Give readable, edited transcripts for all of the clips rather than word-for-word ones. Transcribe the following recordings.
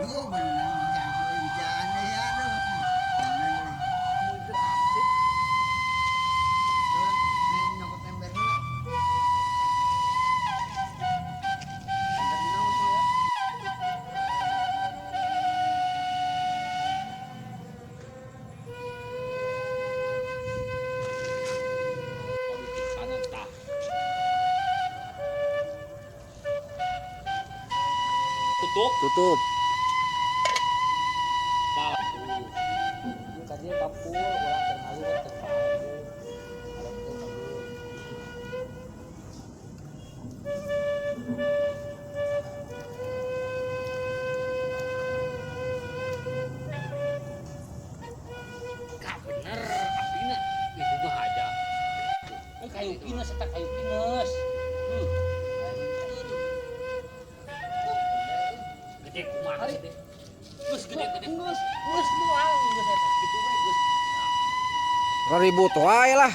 Tutup. Tutup. Tadi kapul orang terlalu terlalu. Gak bener, apina. Ih, gua aja. Kayu pinus, eta kayu pinus. Gede kumaha sih teh? Geus gede-gede geus, geus moal geus eta kitu we geus. Ribut wae lah.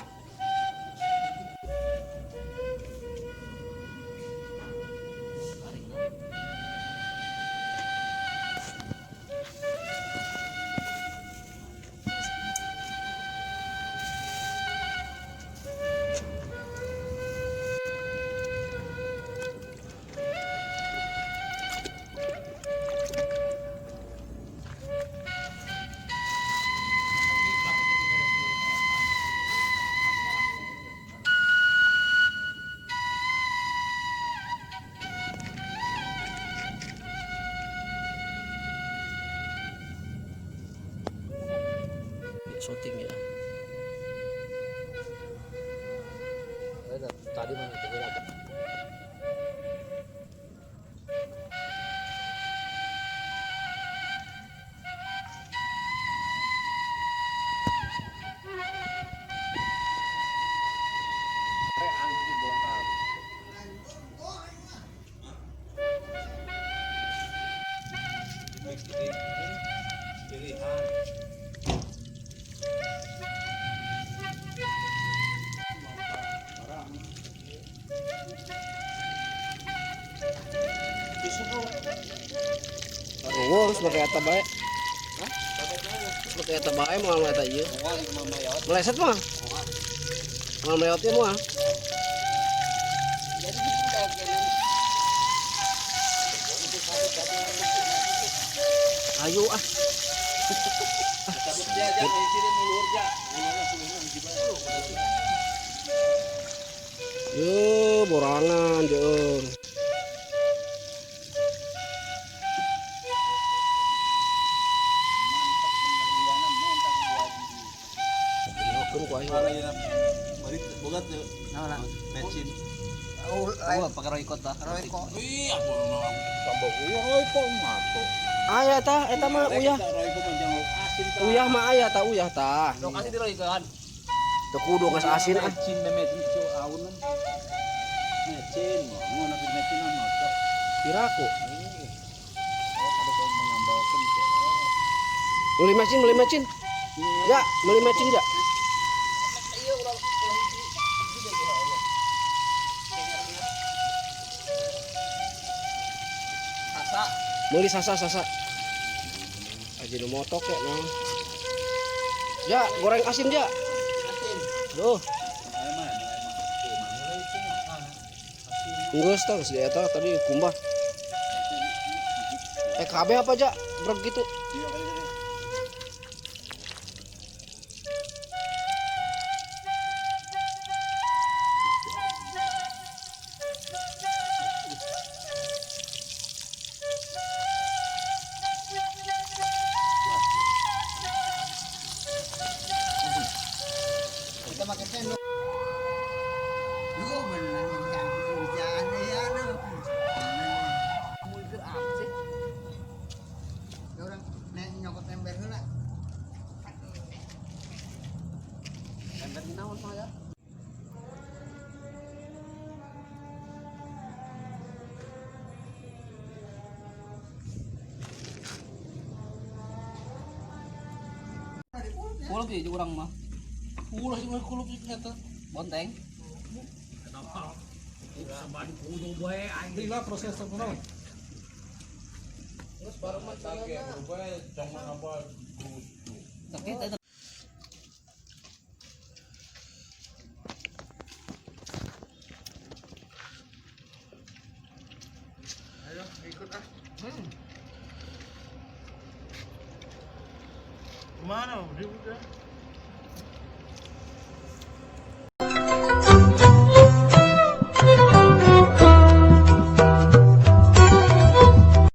Shooting ya. Tadi mana itu lagi. Eueuh, geus make eta bae. Make eta bae moal eta ieu. Meleset mah. Moal meleot ieu moal. Ayo ah. Yo borangan jeung. Aya ta eta mah uyah. Uyah mah aya ta uyah ta. Lokasi di Royko-an. Teu kudu geus asin ah. Mecin mecin kieu aunan. Mecin, ngono mecin mah. Piraku. Oh, kada kau mengambalkeun teh. Beli mecin, beli mecin. Ya, beli mecin ya. Beli sasa sasa. Ajinomoto kek naon. Ya, goreng asin ya. Asin. Duh. Geus tah geus eta tadi kumbah. KB apa ja? Breg gitu. Kita pakai sendok. Lu bener jangan. Kamu itu apa sih? Orang nek nyokot ember heula. Ember naon mah ya? Kulub ya urang mah. Ulah sih kulub sih eta. Bonteng. Lila proses terkenal. Terus Sakit eta. Ayo ikut ah. Kemana? Ribut ya?